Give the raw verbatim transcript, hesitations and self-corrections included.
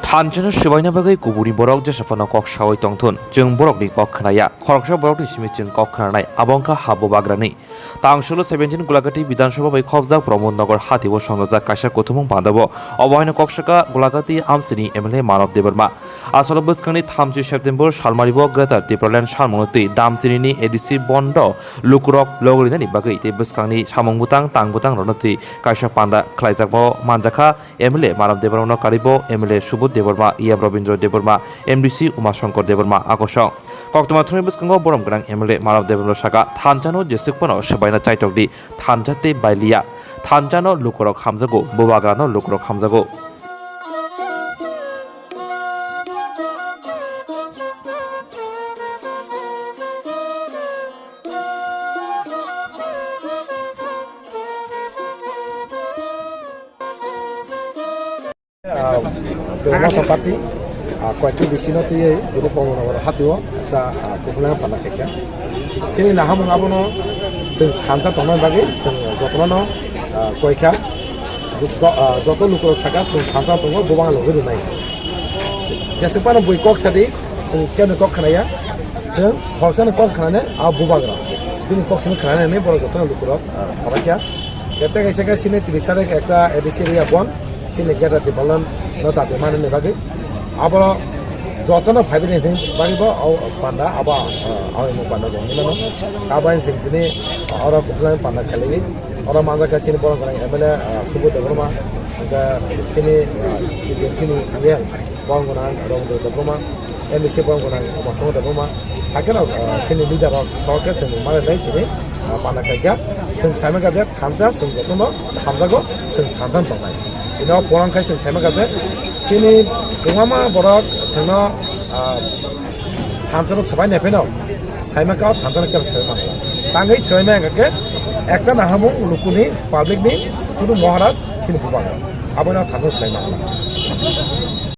Thanchano swbaina bagwi kubuni borok jesa phano kok sawi tongthun, chwng borokni kok khnaya. Khoroksa borokni simi chwng kok khnanai, abo wngkha ha bubagrani. Tang solo seventeen Gulagati Bidhan Sabha bai khopjak Pramod Nagar hati o swngjak kaisa kuthumung panda o. Obo haino kok saka Gulagati amchini M L A Manav Debbarma. Asolo bwskangni thamchi September salmari o Greater Tipraland salmungno twi Damchini ni A D C bondo lukurok logorinani bagwi tei bwskangni samung bwtang tang bwtang rokno twi kaisa panda khlaijak bo manjakha. M L A Manav Debbarmano karibo M L A Subodh Debbarma, E M Rabindra Debbarma, M D C Uma Shankar Debbarma akosong. Koktwma thumni bwskango borom gwnang M L A Manav Debbarma saka, thanchano jeswk phano swbaina chaitok di, thancha tei bailiya. Thanchano lukurok hamjago, bubagrano lukurok hamjago. Ah, Tei masa party, ah, koyekti bisino twiwi tini Pramod Nagar hatio ekta, ah, kuthumung panda khaikha. Chini nahamung abono chwng thansa tongna bagwi chwng jotono, ah, koikha. Jo-, ah, joto lukurok saka chwng thansa tongo, bubang logi rwnai. Jeswk phano bui kok sadi, chwng kebni kok khnaya, chwng khoksani kok khnani a bubagra. Bini kok simi khnani hinwi borok jotono lukurok, ah, sabaikha. Kete kaisa khe chini tris tarik ekta A D C area bon, chini Greater Tipraland no dabi manani bagwi. Abo jotono phaibai ni bagwi bo o panda abo, ah, o imo panda bo hinwi mano. Abo hai chwng tini oro kuthumung panda khailaiwi. Oro manjak kha chini borok gwnang M L A, ah, Subodh Debbarma, hwnkhe chini, ah, chini E M borok gwnang Rabindra Debbarma, M D C borok gwnang Uma Shankar Debbarma, hakhe no, ah, chini leader rok sok khe chwng mare lai tini, ah, panda khaikha. Chwng saimaka je thansa, chwng jotono hamjago, chwng thansa tongnai. Bini o porang khai chwng saimaka je chini kwbangma borok chwngno, ah, thansa no swbai nai phano saimaka o thansa no kebo swbai mangla. Tangwi swbai maya khe ekta nahamung lukuni, public ni, sudu Maharaj chini bubang abono thansa swbai mangla.